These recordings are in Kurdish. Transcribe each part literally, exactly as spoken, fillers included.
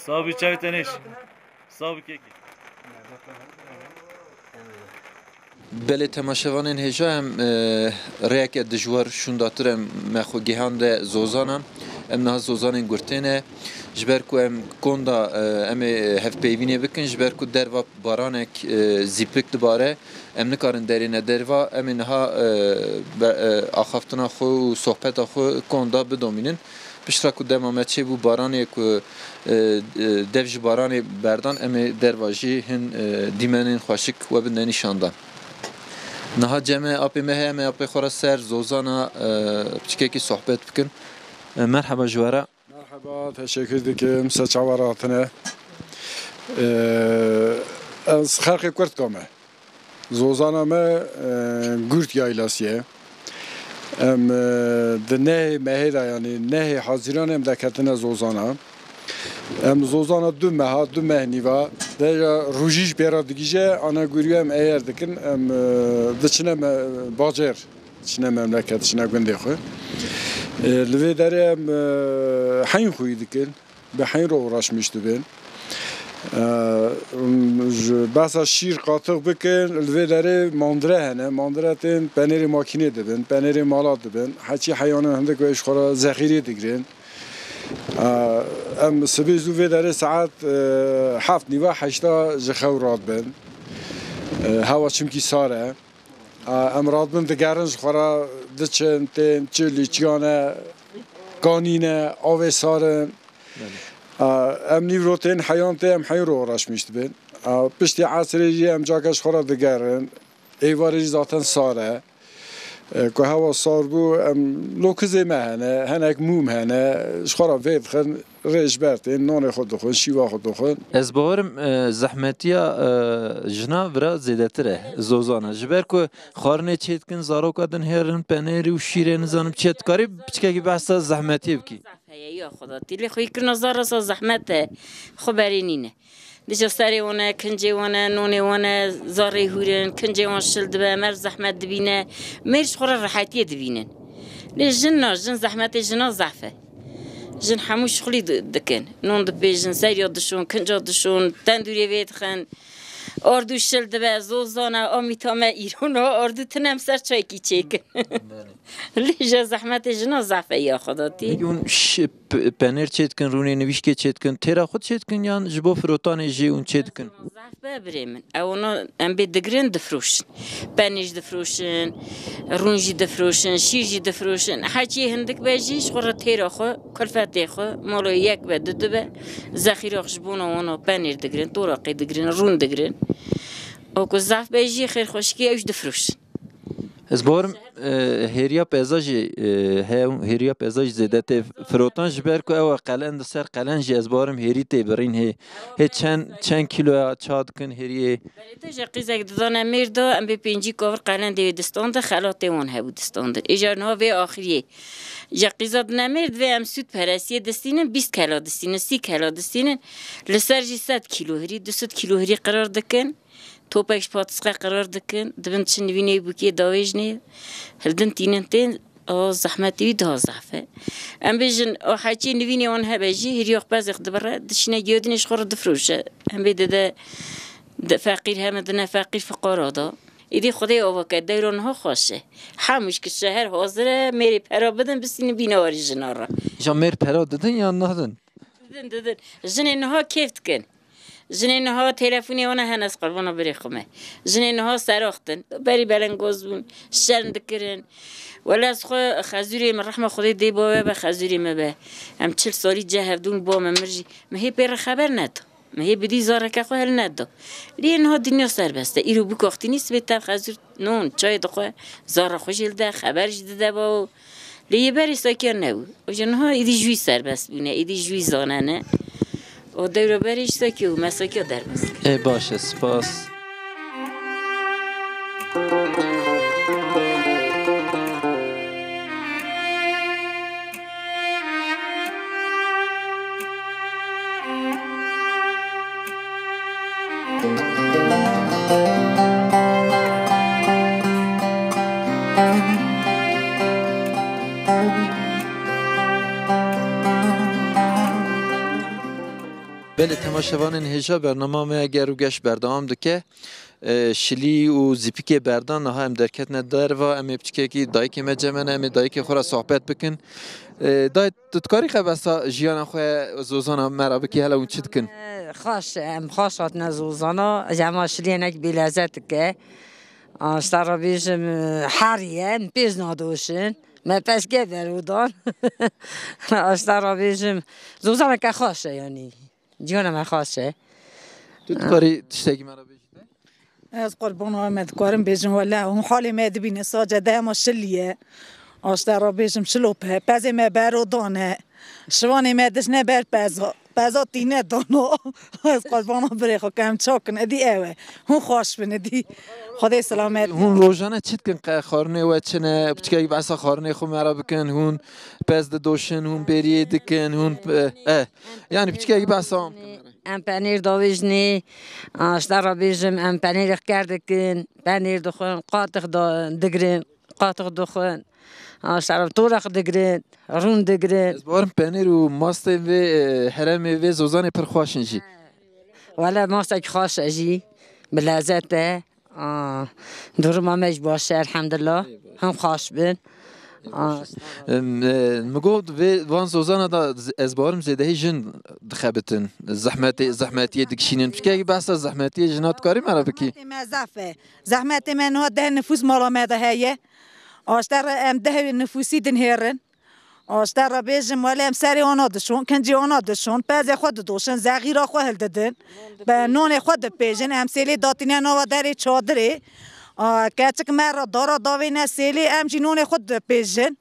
Sabî çavê tenêş. Sabî kekê. Belê temaşevanên hêja, em, e, rêyeke dijwar şûndatir em me xwe gihande Zozana. Em niha Zozanên Gurtê ne. Ji ber ku em konda, e, em ê hevpeyvînê bikin, ji ber ku derva baranek, e, zîpik dibare, em nikarin derêne derva. Em ê niha, e, be-, e, axaftina xwe û sohbeta xwe konda bidomînin. Piştre ku dema me çêbû baranê ku, e, e, dev ji baranê berdan, em ê derva jî hin, e, dîmenên xweşik we bidine nîşandan. Niha cem me apê me heye, em ê apê xwe re ser Zozana, e, piçkekî sohbet bikin. E, merheba ji we re. Merheba, teşekkür dikim. Se çawa ratine. E, ez xelqê Kurd kame. Zozana me, e, Gurt Yaylasî ye. Em, e, di nehê mehê de, yanî nehê Haziranê em deketine Zozana. Em Zozana du meha, du meh nîva, deja rojî ji pê re digihîje, ana gurî em eyer dikin, em, e, diçine me, bacêr, diçine memleket, diçine gundê xwe. E, li vê derê em, e, heyîn xweyî dikin. Bi heyîn re uğraşmış dibin. Ee, ji behsa şîr qatix bikin, li vê derê mandire hene. Mandire tên penêrê makînê dibin, penêrê mala dibin. Heçî heyanên hindik wê ji xwe re zexîrê digirin. Ee, em sibê zû vê derê saet, e, heft nîva heşta ji xew radibin. E, hewa çimkî sar e. Ee, em radibin digerin ji xwe re diçin, tên çi lîçiyan e, kanîn e, avê sar in. Belê. A, em nîvro tên heyan tê, em heyro uğraşmış dibin. A, piştî esrê jî em cake ji xwe re digerin. Êvarê jî zaten sar e. E, ku hewa sar bû, em lokizê me hene, henek mûm hene, ji xwe re vê dixin, rê ji ber tên, nonê xwe dixwin, şîva xwe dixwin. Ez bawerim, e, zehmetiya, e, jina vira zêdetir e, Zozana. Ji ber ku xwarinê çêdikin, zaroka din herin, penêrî û şîrê nizanim çi ye. Tu karî piçkekî behsa zehmetiyê bikî? Heye ya Xweda. Tîlê xweyîkirina zara sa zehmet e. Xwe berê nîne. Dija serê wan e, kincê wan e, nonê wan e, zarê hûr in, kincê wan şil dibe, mer zehmet dibîne. Mêr ji xwe re rehetiyê dibînin. Lê jin na, jin zehmetê jina zehf e. Jin hemû şixulî di-, dikin. Non dipêjin, seriya dişon, kinca dişon, tendûrê vê dixin. Ardû şil dibe, Zozana, a mîta me îro niha ardû tune em ser çaykî çêkin. Belê. Lê ji zehmetê jina zehf e ya Xweda tî. Peki hûn ş-, p-, penêr çêdikin, rûnê nivîşkê çêdikin, têra xwe çêdikin yan ji bo firotanê jî hûn çêdikin? Zehf be birê min. Ew ona em bê digirin difroşin. Penê jî difroşin, rûn jî difroşin, şîr jî difroşin. Heçî hindik be jî ji xwe re têra xwe, kulfetê xwe, molo yek be, du du be, zexîra xwe ji bona wana penêr digirin, toraqê digirin, rûn digirin. Oku zaf be jî xêr xweşikî ew jî difroşin. Ez bawerim, e, hêriya peza jî, e, heye, hêriya peza jî zêde tê firotan, ji ber ku ew e qelen, di ser qelen jî ez bawerim hêrî tê birîn hê. Hê çend, çend kîloya ça dikin hêriyê? Belê te ji qîzek didane mêr de, em bê pêncî kovir qelen dê wê distandin, xelatê wan hebû distandin. Îcar niha vê axiriyê. Ji qîza dine mêr divê em sûd peresiyê distînin, bîst kela distînin, sî kela distînin. Li ser jî sed kîlo hirî, du sed kîlo hirî qirar dikin. Topek ji patisqe qirar dikin, dibin çi nivînê bûkê dawêjnê, hildin tînin tên, o zehmetê wî daha zehf e. Em bêjin, o heçî nivînê wan hebe jî, hiriyox pezêx dibire, dişine giyodinê ji xwe re difroşe. Em bê dide, di feqîr heme dine feqîr fiqara da. Îdî Xwedê ava ke, dewra niha xweş e. Hemû ji şeher hazir e, mêrê pera bidin, bistînin bîna warî jina re. Ja mêr pera didin yan nadin? Didin, didin. Jinên niha kêf dikin. Jinên niha telefonê wana hene, ez qurbana birê xwe me. Jinên niha seraxtin. Berî belengoz bûn, şerm dikirin. Wele ez xwe xezûrê min, rehma Xwedê dê ba we be, xezûrê me be. Em çil salî ceh hevdûn, ba me mir jî. Me hê pê re xeber neda. Me hê bidî zareke xwe hel neda. Lê niha dinya serbest e. Îro bûk axtînî sibê tev xezûr non, çayê dixwe, zara xwe jî dide, xeber jî dide bawo. Lê yê berê sakiya nebû. Oja niha êdî jûyî serbest bûne, êdî jûyî zanene. O dewra berê jî sakiya bû, me sakiya derbas kir. Ê baş e, spas. Belê, temaşevanên hêja, bernama me ger û geş berdewam dike. E, Şilî û Zîpikê Berdan, niha em derketine derva, em ê piçkekî dayikê me cem hene, em ê dayikê xwe re sohbet bikin. E, dayê, tu dikarî qe behsa jiyana xwe Zozana me re bikî, hele hûn çi dikin? E, xweş, em xweş hatine Zozana, ez hema Şiliyê hinek bêlezet dike. A, ji te re bêjim, e, herî ye, em pêz nadoşin. Me pezke berodan. A, ji te re bêjim, Zozaneke xweş e yanî. Ciyana me xweş e. Tu dikarî tiştekî me re bêjî te? Ez qurbana we me dikarim bêjim, wele hûn halê me dibînin, sace de hema Şilî ye. A, ji te re bêjim, şilope, pezê me berodan e. Şivanê me dişne ber peza. Peza tîne dano. Ez qurbana birê xwe kem çakin, edî ew e. Hûn xweş bin, edî. Xwedê selamet. Hûn rojane çi dikin, qe xwarinê we çi ne? Piçkekî behsa xwarinê xwe me re bikin. Hûn pez didoşin, hûn bêriyê dikin, hûn, e, e. Yanî piçkekî behsa wan bikin. Em penêr davêjinê, a, ji te re bêjim, em penêrê xker dikin, penêr dixwin, qatix da-, digirin, qatix dixwin, a, ji te re toraq digirin, rûn digirin. Ez bawerim penêr û mastên vê, e, heremê vê Zozanê pir xweş in jî. Wele mastekî xweş e jî, bi lezet e. Aa, duruma me jî baş e, elhamdulillah. Him xweş bin. Aa, Em, e, mi got, vê van Zozana da z-, ez bawerim zêdehî jin dixebitin. Zehmetê, zehmetiyê dikişînin. Piçkekî behsa zehmetiyê jina dikarî me re bikî? Zehmetê me zaf e. Zehmetê me niha deh nifûs mala me de heye. A, ji te re em deh nifûsî dinhêrin. A, ji te re bêjim, wele em serê wana dişon, kincê wana dişon, pezê xwe didoşin, zexîra xwe hildidin, be nonê xwe dipêjin, em sêlê datîne nava derê çadirê. A, keçik me re dara davêne sêlê, em jî nonê xwe dipêjin.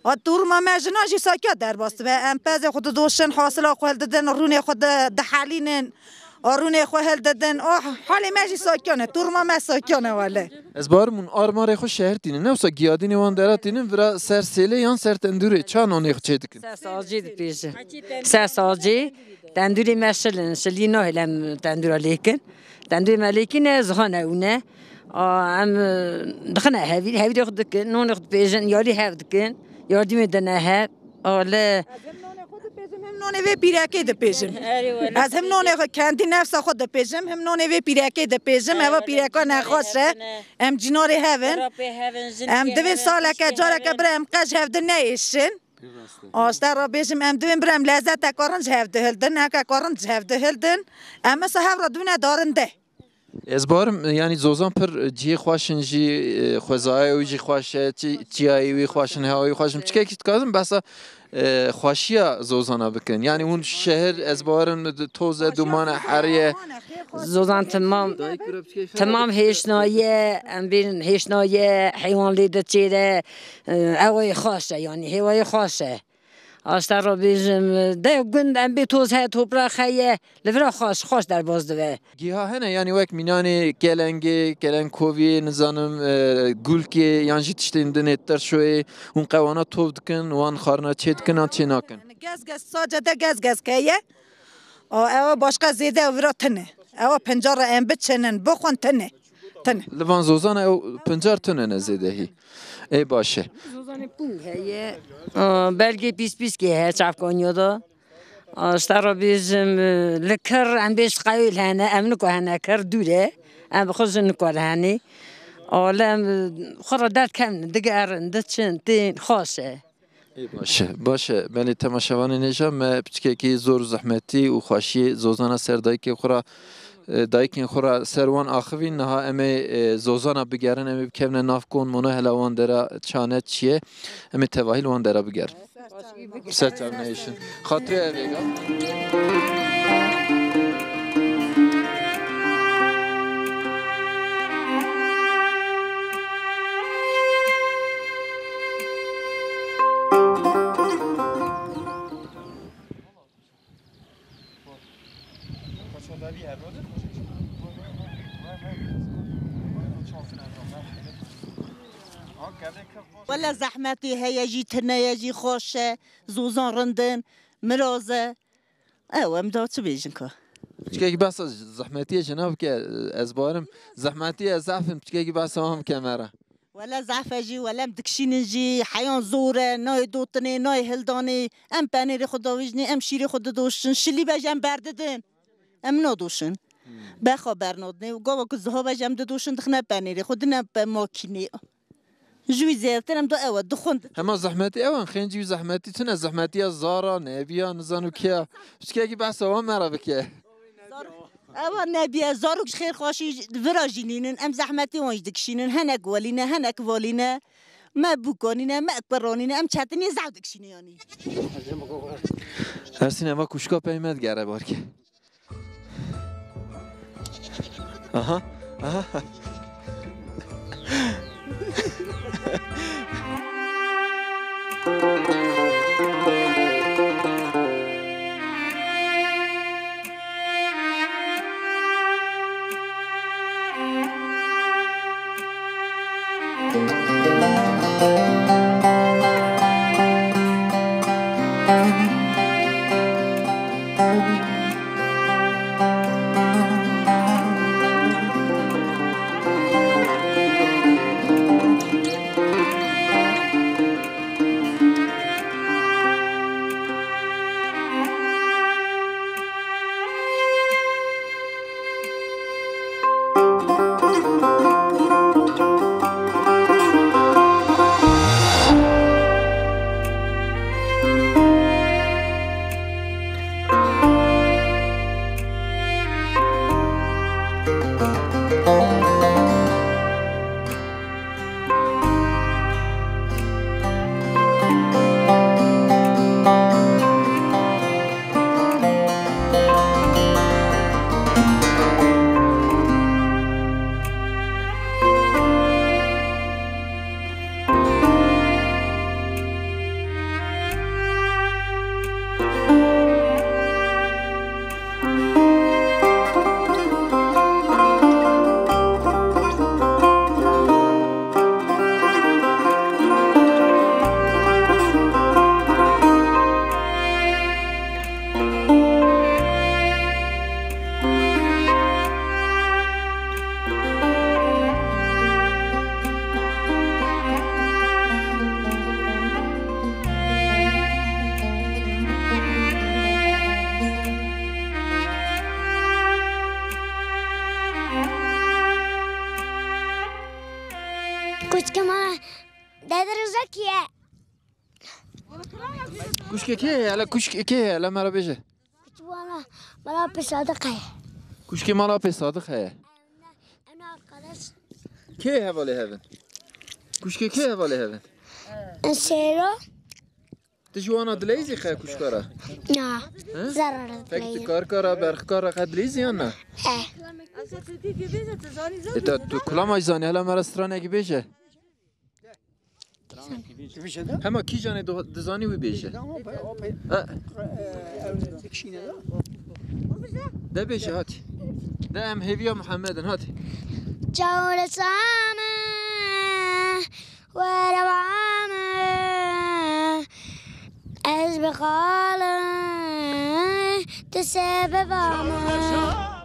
A, duruma me jina jî sakiya derbas dibe. Em pezê xwe didoşin, hasila xwe hildidin, rûnê xwe di-, dihelînin. A, rûnê xwe hildidin. O, halê me jî sakiyan e. Duruma me sakiyan e wele. Ez bawerim hûn armarê xwe şehir tînin. Ne wisa giyadînê wan dera tînin, vira ser sêlê yan ser tendûrê. Ça nonê xwe çê dikin? Ser sacî dipêjin. Ser sacî, tendûrê me şil in. Şilî nahêle em tendûra lêkin. Tendûrê me lêkîne, zixane ûne. A, em, e, dixine hevîr, hevîrê xwe dikin, nonê xwe dipêjin, yarî hev dikin, yardîmê dine hev. A, li Ez hem nonê xwe dipêjim, hem nonê vê pîrekê dipêjim. Erê wele. Ez hem nonê xwe, kendî nefsa xwe dipêjim, hem nonê vê pîrekê dipêjim. Eva pîreka nexweş e. Em cînarê hev in. Em divê saleke, careke bira em qe ji hev di neêşin. A, ji te re bêjim, em divên bira em lezeteka rind ji hev dihildin, hekeka rind ji hev dihildin. Em misa hev re dibine darinde. Ez bawerim, yanî Zozan pir cihê xweş in jî, e, xwezaya wî jî xweş e, çi-, çiyayê wî xweş in, hewayê wî xweş in. Piçkekî dikarin behsa, e, xweşiya Zozana bikin. Yanî hûn şehir, ez bawerim, toz e, duman e, herî ye. Zozan temam, temam hêşnaye, em bên hêşnaye, heywan lê diçêre, e, hewayê xweş e, yanî hêwayê xweş e. A, ji te re bêjim, de gund em bê toz he, topraq heye, li vira xweş, xweş derbas dibe. Giha hene, yanî wek mînanê kelengê, kelengkoviyê, nizanim, e, gulkê, yan jî tiştên dinê tirşoyê, hûn qe wana tov dikin, wan xwarina çê dikin, an çê nakin? Gez gez, sace de gez gez keye. A, ewa başqa zêde ew vira tine. Ewa pincar re em biçinin, bixwin tine. Tine. Li van Zozana ew pincar tune ne zêdehî. Ê baş e. Zozanê pûng heye. A, belgê pîspîskê heye çavkaniya da. A, ji te re bêjim, e, li kir em bêj qewêl hene, em niko hene kir dûr e. Em bi xwe ji niko re henê. A, li em, e, xwe re derd kevin, digerin, diçin, tên, xweş e. Ê, baş e, baş e. Belê, temaşevanên hêja, me piçkekî zor û zehmetî û xweşiyê zozana ser dayikê xwe re, e, dayikên xwe re ser wan axivîn. Niha em ê, e, zozana bigerin, em ê bikevine nav kon, mona hela wan dera çane çi ye, em ê tevahî li wan dera bigerin. Ser çavnehêşin. Xatirê ev êga. Wele zehmetî heye jî, tune ye jî, xweş e, zozan rind in, miraz e. Ew em da çi bêjin ka? Piçkekî behsa zehmetiyê ji nav bike, ez bawerim zehmetiyê zehf in, piçkekî behsa wan bike me re. Wele zehf e jî, wele em dikişînin jî, heyan zor e, nayê dotinê, nayê hildanê. Em penêrê xwe davêjinê, em şîrê xwe didoşin, şilî be jî em berdidin. Em nadoşin. Bexa bernadinê û gava ku ziha be jî em didoşin, dixine penêrê xwe, dine pe makînê. Ji wî zêdetir em da ew e, dixwin. Hema zehmetî ew in, xêncî wî zehmetî tune, zehmetiya zara, nebiya, nizanu kiya. Piçkekî behsa wan me re bike. Ewa nebiye, zarok ji xêrxweşî vira jî nînin, em zehmetî wan jî dikişînin, henek welî ne, henek valî ne, me bûkanî ne, me kuranî ne, em çetinî zehf dikişînin yanî. Ersîn, eva kuşka pey me digere barkê. Aha, aha. Kuçkê me, Dede Reza kî ye? Kuşkê kê heye? Hele kuşkê kê heye? Hele me re bêje. Kuçkê mala, mala Pê Sadiq heye. Kuşkê mala Pê Sadiq heye. Em ne arkadaş. Kê hevalê hev in? Kuşkê kê hevalê hev in? Sêro. Tu ji wana dileyîzî qe kuşka re? Na. He? Zerre re dileyîzî. Pek tu karka re, berxka re qe dileyîzî yan na? He. E, tu, tu kulama jî zanî, hela me re stranekî bêje. Hema kîjanê do-, dizanî wî bêje. Ha. De bêje, hadi. De em hêviya Muhammed in, hadi. Çawre same, were ba me, ez bi xale, tu sebeba me.